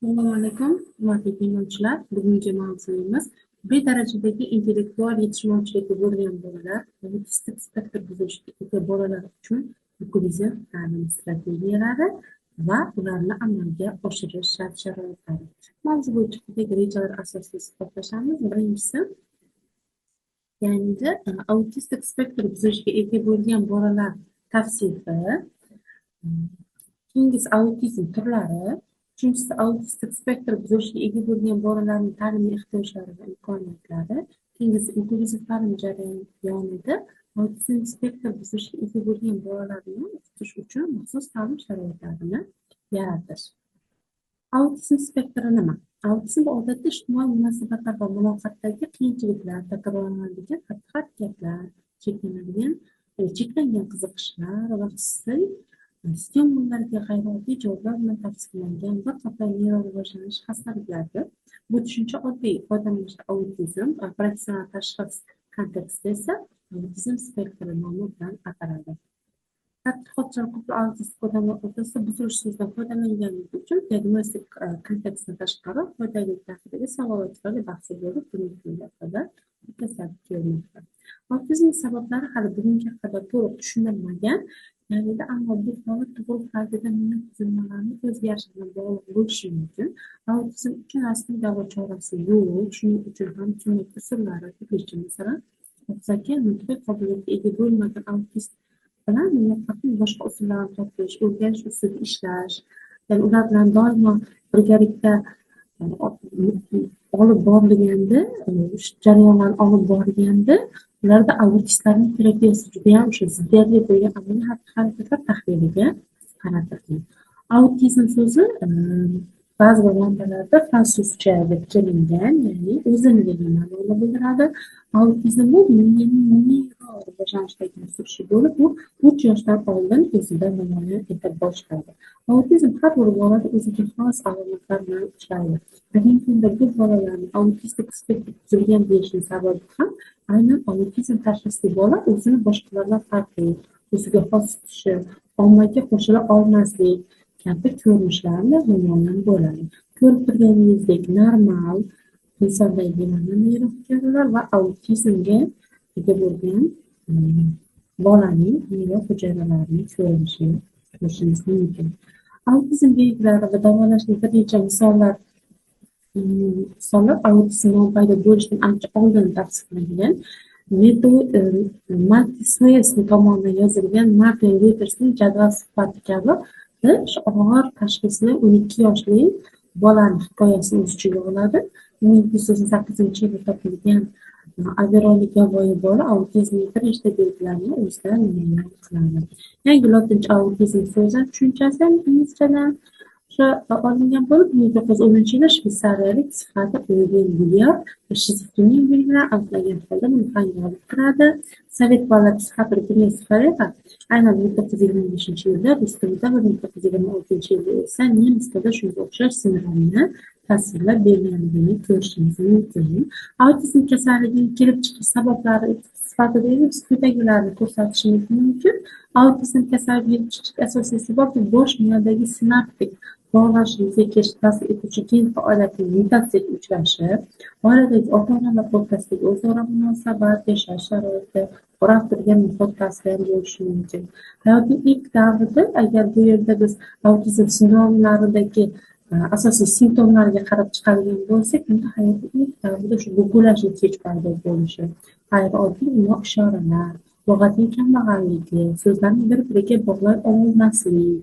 Assalomu alaykum, hurmatli tinglovchilar. Bugungi mavzuyimiz B darajadagi intellektual yetishmovchiligi bo'lgan bolalar, autistik spektr buzilishiga ega bolalar uchun inklyuziv ta'lim strategiyalari va ularni amalga oshirish shart-sharoitlari. Mavzu bo'yicha quyidagi rejalar asosida suhbatlashamiz. Birinchisi, ya'ni autistik spektr buzilishiga ega bo'lgan bolalar tavsifi, keyingisi autizm turlari, uchinchisi autistik spektr buzilishiga ega bo'lgan bolalarning ta'limiy ehtiyojlari va imkoniyatlari, keyingisi inklyuziv ta'lim jarayonida autizm spektr buzilishiga ega bo'lgan bolalarni o'qitish uchun maxsus ta'lim sharoitlarini yaratish. Autizm spektri nima? Autizm odatda ijtimoiy munosabatlar va muloqotdagi qiyinchiliklar, takrorlanadigan xatti-harakatlar, cheklangan qiziqishlar va hissiy stimullarga g'ayrioddiy javoblar bilan tavsiflangan bir qator neyrorivojlanish xastaliklaridir. Bu tushuncha oddiy foydalanishda autizm, professional tashxis kontekstida esa autizm spektri nomi bilan ataladi. Tadqiqotchilar ko'plab autistik odamlar o'rtasida buzilish so'zidan foydalanganligi uchun diagnostik kontekstdan tashqari foydali haqidagi savollar tufayli bahsli bo'lib, bugungi kunga qadar o'tkazilib kelmoqda. Autizm sabablari hali bugunga qadar to'liq tushunilmagan, ya'nida ammo bu holat tug'ruq paytida miya tuzilmalarining o'zgarishi bilan bog'liq bo'lishi mumkin. Autizm uchun rasmiy davo chorasi yo'q, shuning uchun ham ko'mak usullari turlicha. Masalan, og'zaki nutqiy qobiliyatga ega bo'lmagan autist bilan muloqotning boshqa usullarini topish, o'rganish ustida ishlash, ya'ni ular bilan doimo birgalikda olib borilganda, jarayonlarni olib borganda, ularda autistlarning terapiyasi judayam o'sha ziddiyatli bo'lgan amaliy xatti-harakatlar tahliliga qaratilgan. Autizm so'zi ba'zi bir manbalarda fransuzcha deb kelingan, ya'ni o'zini degan ma'noni bildiradi. Autizm bu miyaning neyro rivojlanishdagi buzilishi bo'lib, bu 3 yoshdan oldin o'zida namoyon eta boshlaydi. Autizm har bir bolada o'ziga xos alomatlar bilan uchraydi. Bugungi kunda bu bolalarni autistik spektr buzilgan deyishning sababi ham aynan autizm tashxisli bola o'zini boshqalardan farqli, o'ziga xos tutishi, ommaga qo'shila olmaslik kabi ko'rinishlarni namoyon bo'ladi. Ko'rib turganingizdek, normal insondagi neyrohujayralar va autizmga ega bo'lgan bolaning neyrohujayralarining ko'rinishini ko'rishingiz mumkin. Autizm belgilari va davolashning bir necha misollar autizm paydo bo'lishidan ancha oldin tavsiflangan. Matthew Soyesni tomonidan yozilgan Martin Luthersning jadval suhbati kabi og'ir tashxisli 12 yoshli bolani hikoyasini o'z ichiga oladi. 1998-yilda topilgan Averolik yovvoyi bola autizmning bir nechta belgilarini o'zida namoyon qiladi. Yangi lotincha autizm so'zi tushunchasi inglizchadan o'sha olingan bo'lib, 1910-yilda shveytsariyalik psixiatr Eugen Bleuler shizofreniya belgilarini aniqlagan holda buni fanga olib kiradi. Sovet bolalar psixiatri Gnes Ferreira aynan 1925-yilda rus tilida va 1926-yilda esa nemis tilida shunga o'xshash sindromni tasvirlab berganligini ko'rishimiz mumkin. Autizm kasalligining kelib chiqish sabablari sifatida biz quyidagilarni ko'rsatishimiz mumkin. Autizm kasalligi kelib chiqishiga asosiy sabab bu bosh miyadagi sinaptik bog'lanish yuzaga kelish ta'sir etuvchi gen faoliyatining mutatsiyaga uchrashi, oiladagi ota-onalar o'rtasidagi o'zaro munosabat, yashash sharoiti, o'rab turgan muhit ta'siri ham bo'lishi mumkin. Hayotning ilk davrida agar bu yerda biz autizm sindromlaridagi asosiy simptomlarga qarab chiqadigan bo'lsak, unda hayotning ilk davrida shu go'g'ulashning kech paydo bo'lishi, g'ayrioddiy imo ishoralar, lug'atning kambag'alligi, so'zlarni bir-biriga bog'lay olmaslik,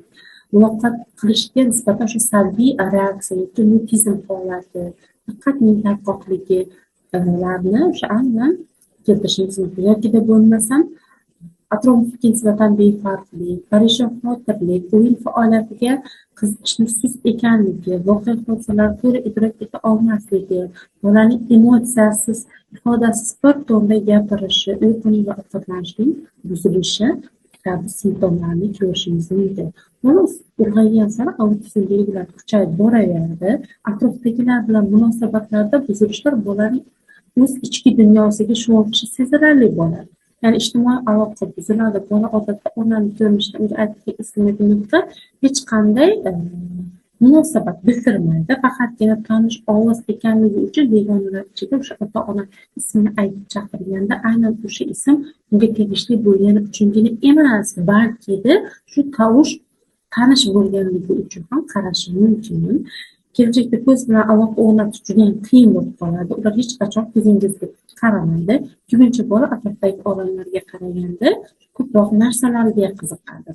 muloqot qilishga nisbatan shu salbiy reaksiya yoki mutizm holati, diqqatning tarqoqligilarni o'sha aynan keltirishimiz mumkin. Yokida bo'lmasam atrof muhitga nisbatan befarqlik, parishonxotirlik, o'yin faoliyatiga qiziqishni sust ekanligi, voqea hodisalarni to'g'ri idrok eta olmasligi, bolaning emotsiyasiz, ifodasiz bir tonda gapirishi, uyquning va ovqatlanishning buzilishi kabi simptomlarni ko'rishimiz mumkin. Bola ulg'aygan sari autizm belgilari kuchayib boraveradi. Atrofdagilar bilan munosabatlarda buzilishlar bolaning o'z ichki dunyosiga sho'ng'ishi sezilarli bo'ladi. Ya'ni ijtimoiy aloqa buziladi. Bola odatda onani ko'rinishida unga aytilgan ismli nutqi hech qanday Munosabat bildirmaydi, faqatgina tanish ovoz ekanligi uchun begonalar ichida o'sha ota-ona ismini aytib chaqirganda aynan o'sha ism unga tegishli bo'lgani uchungina emas, balki shu tovush tanish bo'lganligi uchun ham qarashi mumkin. Kelajakda ko'z bilan aloqa o'rnatish juda ham qiyin bo'lib qoladi. Ular hech qachon ko'zingizga qaramaydi. Ko'pincha bola atrofdagi odamlarga qaraganda ko'proq narsalarga qiziqadi.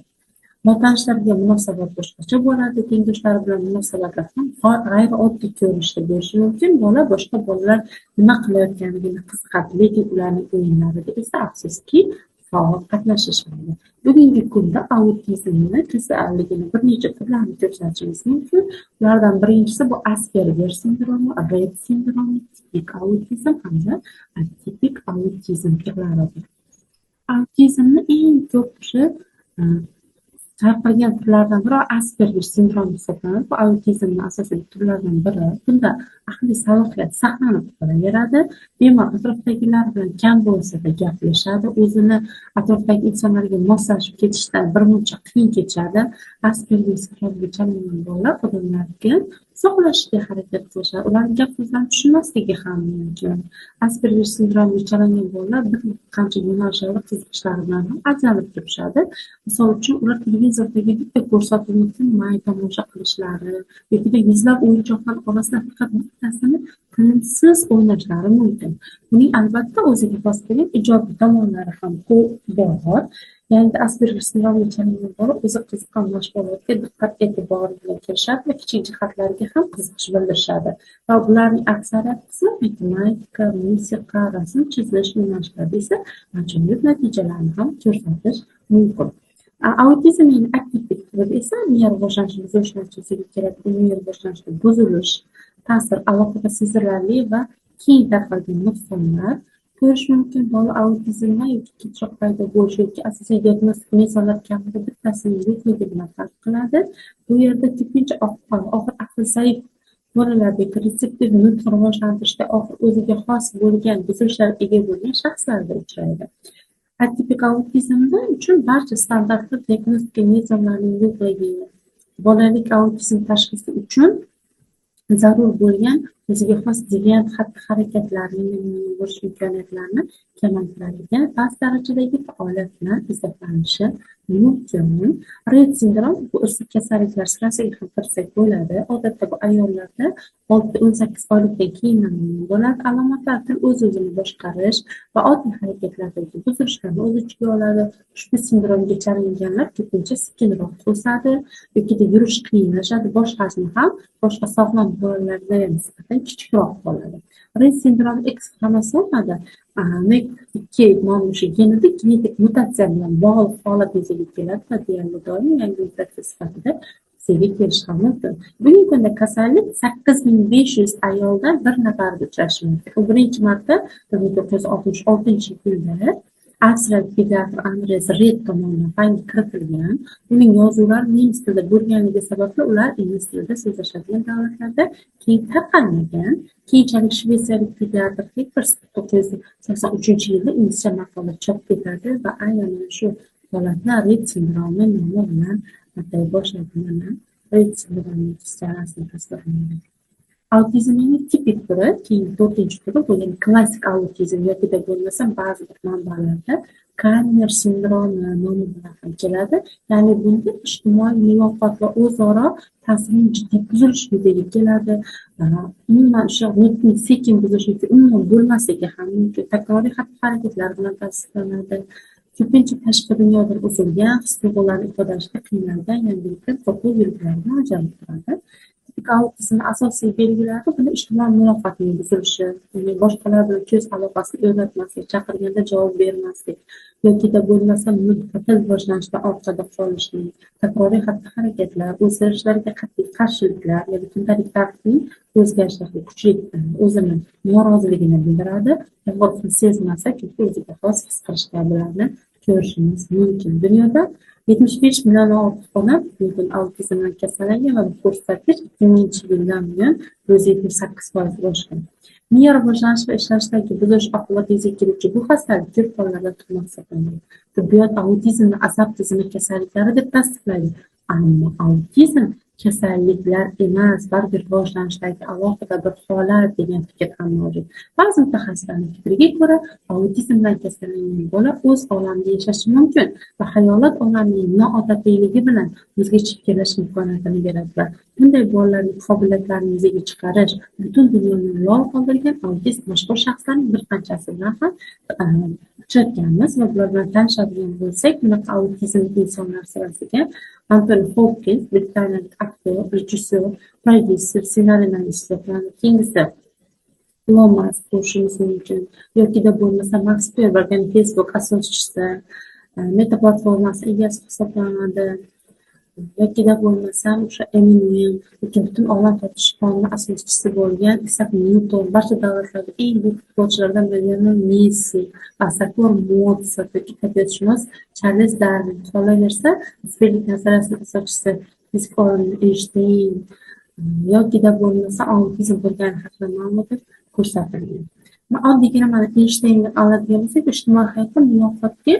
Notanishlarga munosabat boshqacha bo'ladi, tengdoshlari bilan munosabatlar ham g'ayrioddiy ko'rinishda bo'lishi mumkin. Bola boshqa bolalar nima qilayotganligini qiziqadi, lekin ularning o'yinlarida esa afsuski faol qatnashishmaydi. Bugungi kunda autizmni kasalligini bir necha turlarini ko'rsatishimiz mumkin. Ulardan birinchisi bu Asperger sindromi, Rett sindromi, tipik autizm hamda atipik autizm turlaridir. Autizmni eng ko'p o'sha tarqalgan turlardan biri Asperger sindromi hisoblanadi. Bu autizmning asosiy turlaridan biri. Bunda aqliy salohiyat saqlanib qolaveradi. Bemor atrofdagilar bilan kam bo'lsa-da gaplashadi, o'zini atrofdagi insonlarga moslashib ketishdan birmuncha qiyin kechadi. Asperger sindromiga chalingan bolalar odamlarga uzoqlashishga harakat qilishadi, ularning gap so'zlarini tushunmasligi ham mumkin. Asperger sindromiga chalingan bolalar bir qancha yo'nalishlarda qiziqishlari bilan ham ajralib turishadi. Misol uchun, ular televizordagi bitta ko'rsatuvni tinmay tomosha qilishlari yoki yuzlab o'yinchoqlar orasida faqat bittasini tinimsiz o'ynashlari mumkin. Buning albatta o'ziga xos bo'lgan ijobiy tomonlari ham ko'p bor. Ya'ni Asperger sindromiga chalingan bola o'zi qiziqqan mashg'ulotga diqqat e'tibor bilan kirishadi va kichik jihatlarga ham qiziqish bildirishadi. Va bularning aksariyat qismi matematika, musiqa, rasm chizish yo'nalishlarida esa ajoyib natijalarni ham ko'rsatish mumkin. Autizmning atipik turi esa miya rivojlanishi buzilishi natijasida keladi. Miya rivojlanishida buzilish, ta'sir alohida sezilarli va keng tarqalgan nuqsonlar ko'rish mumkin. Bola autizmdan yoki kechroq paydo bo'lishi yoki asosiy diagnostik mezonlar kamida bittasining yo'qligi bilan farq qiladi. Bu yerda ko'pincha og'ir aqli zaif bolalardagi retseptiv nutq rivojlantirishda og'ir o'ziga xos bo'lgan buzilishlarga ega bo'lgan shaxslarda uchraydi. Atipik autizmda uchun barcha standartli diagnostika mezonlarining yo'qligi, bolalik autizm tashxisi uchun zarur bo'lgan o'ziga xos deviant xatti-harakatlarning bo'lish imkoniyatlarini kamaytiradigan past darajadagi faoliyat bilan izohlanishi mumkin. Rett sindrom bu irsiy kasalliklar sirasiga ham kirsak bo'ladi. Odatda bu ayollarda 6-18 oylikdan keyin namoyon bo'ladi. Alomatlar til o'z-o'zini boshqarish va oddiy harakatlardagi buzilishlarni o'z ichiga oladi. Ushbu sindromga chalinganlar ko'pincha sekinroq o'sadi yoki yurish qiyinlashadi, bosh hajmi ham boshqa sog'lom bolalarga nisbatan kichikroq bo'ladi. Rett sindromi X xromosomada MECP2 nomli o'sha genida genetik mutatsiya bilan bog'liq holat yuzaga keladi va deyarli doim yangi mutatsiya sifatida yuzaga kelishi ham mumkin. Bugungi kunda kasallik 8500 ayoldan bir nafarda uchrashi mumkin. U birinchi marta 1966-yilda avstriyalik pediatr Andres Rett tomonidan fanga kiritilgan. Uning yozuvlari nemis tilida bo'lganligi sababli ular ingliz tilida so'zlashadigan davlatlarda keng tarqalmagan. Keyinchalik shvetsiyalik pediatr Heckers 1983-yilda inglizcha maqola chop etadi va aynan shu holatni Rett sindromi nomi bilan atay boshladi. Mana Rett sindromining rasmi tasvirlangan. Autizmning tipik turi, keyingi to'rtinchi turi bu ya'ni klassik autizm yoki bo'lmasa ba'zi bir manbalarda Kanner sindromi nomi bilan ham keladi. Ya'ni bunda ijtimoiy muloqot va o'zaro ta'sirning jiddiy buzilishi yuzaga keladi. Umuman o'sha nutqning sekin buzilishi yoki umuman bo'lmasligi ham mumkin. Takroriy xatti-harakatlar bilan tavsiflanadi. Ko'pincha tashqi dunyodan uzilgan, his-tuyg'ularni ifodalashda qiynalgan, yangilikdan qo'rquv belgilari bilan ajralib turadi. Tipik autizmning asosiy belgilari buni ijtimoiy muloqotning buzilishi, ya'ni boshqalar bilan ko'z aloqasini o'rnatmaslik, chaqirganda javob bermaslik yoki bo'lmasa til rivojlanishda orqada qolishlik, takroriy xatti-harakatlar, o'zgarishlarga qat'iy qarshiliklar, ya'ni kundalik tartibning o'zgarishlariga kuchli o'zini noroziligini bildiradi. To'g'risini sezmasa, ko'pincha o'ziga xos his qilish kabilarni ko'rishimiz mumkin. Dunyoda 75 milliondan ortiq odam bugun autizm bilan kasallangan va bu ko'rsatkich 2000-yildan buyon 178% oshgan. Miya rivojlanishi va ishlashdagi buzilish oqibatida yuzaga keluvchi bu xastalik ko'p hollarda tug'ma hisoblanadi. Tibbiyot autizmni asab tizimi kasalliklari deb tasdiqlaydi, ammo autizm kasalliklar emas, balki rivojlanishdagi alohida bir holat degan fikr ham mavjud. Ba'zi mutaxassislarning fikriga ko'ra, autizm bilan kasallangan bola o'z olamida yashashi mumkin va xayolot olamining noodatiyligi bilan o'zgacha fikrlash imkoniyatini beradi va bunday bolalarning qobiliyatlarini yuzaga chiqarish butun dunyoni lol qoldirgan autist mashhur shaxslarning bir qanchasi bilan ham uchratganmiz va bular bilan tanishadigan bo'lsak, bunaqa autizmli insonlar sirasiga Anthony Hopkins, britaniyalik aktyor, rejissyor, prodyuser, ssenariylarni hisoblanadi. Keyingisi Ilon Mask qo'shishimiz mumkin yokida bo'lmasa Mark Zuckerberg, ya'ni Facebook asoschisi, Meta platformasi egasi hisoblanadi. Yokida bo'lmasam o'sha Eminem yoki butun olam tortishib asoschisi bo'lgan Isak Nyuton, barcha davlatlarda eng buyuk futbolchilardan biri Lionel Messi, bastakor Motsart yoki tabiatshunos Charlz Darvin, qolaversa, nisbiylik nazariyasining asoschisi fizik olimi Eynshteyn yokida bo'lmasa autizm bo'lgani haqida ma'lumotlar ko'rsatilgan. Oddiygina mana Eynshteynni oladigan bo'lsak, ijtimoiy hayotda muloqotga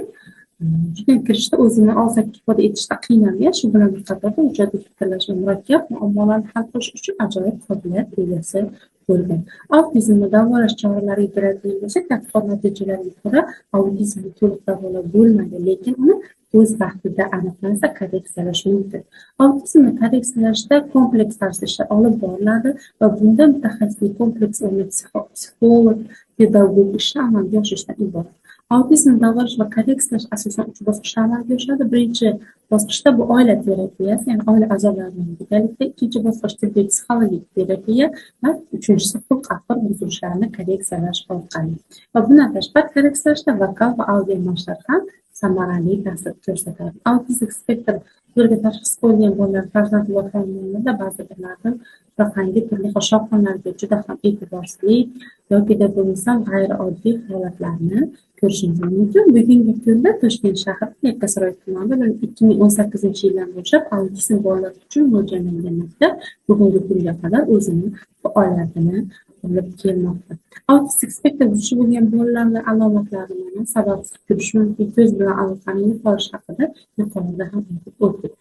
juda kirishda o'zini og'zaki ifoda etishda qiynalgan, shu bilan bir qatorda ijodiy fikrlash va murakkab muammolarni hal qilish uchun ajoyib qobiliyat egasi bo'lgan. Autizmni davolash choralariga keladigan bo'lsak, tadqiqot natijalariga ko'ra autizmni to'liq davolab bo'lmaydi, lekin uni o'z vaqtida aniqlansa korreksiyalash mumkin. Autizmni korreksiyalashda kompleks tarzda ishlar olib boriladi va bunda mutaxassislik kompleks o'rni psixolog, pedagog ishni amalga oshirishdan iborat. Autizmni davolash va korreksiyalash asosan 3 bosqichda amalga oshadi. Birinchi bosqichda bu oila terapiyasi, ya'ni oila a'zolari bilan birgalikda, ikkinchi bosqich tibbiy psixologik terapiya va uchinchisi xulq-atvor buzilishlarini korreksiyalash orqali. Va bundan tashqari korreksiyalashda vokal va audio mashqlar ham samarali ta'sir ko'rsatadi. Autistik spektr ularga tashxis qo'yilgan bolalar farzandli ota-onalarda ba'zi birlardan shunaqangi turli xil shovqinlarga juda ham e'tiborsizlik yokida bo'lmasam g'ayrioddiy holatlarni ko'rishimiz mumkin. Bugungi kunda Toshkent shahri Yakkasaroy tumanida 2018-yildan boshlab autizm bolalar uchun mo'ljallangan maktab bugungi kunga qadar o'zini faoliyatini olib kelmoqda. Autistik spektr buzilishi bo'lgan bolalarning alomatlari mana sababsiz kulish mumkin, ko'z bilan aloqaning yo'qolishi haqida yuqorida ham aytib o'tdik.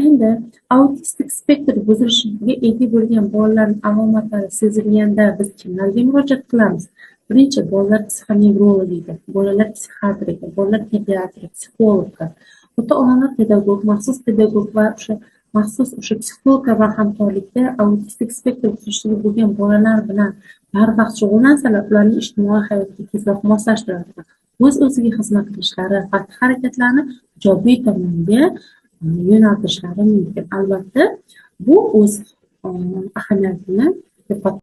Endi autistik spektr buzilishiga ega bo'lgan bolalarning alomatlari sezilganda biz kimlarga murojaat qilamiz? Birinchi, bolalar psixonevrologiga, bolalar psixiatriga, bolalar pediatri, psixologga, ota-onalar pedagog, maxsus pedagog va o'sha maxsus o'sha psixologlar bilan hamkorlikda autistik spektr buzilishiga bo'lgan bolalar bilan barvaqt shug'ullansalar, ularning ijtimoiy hayotga tezroq moslashtiradi, o'z-o'ziga xizmat qilishlari, xatti-harakatlarni ijobiy tomonga yo'naltirishlari mumkin. Albatta, bu o'z ahamiyatini yo'qotadi.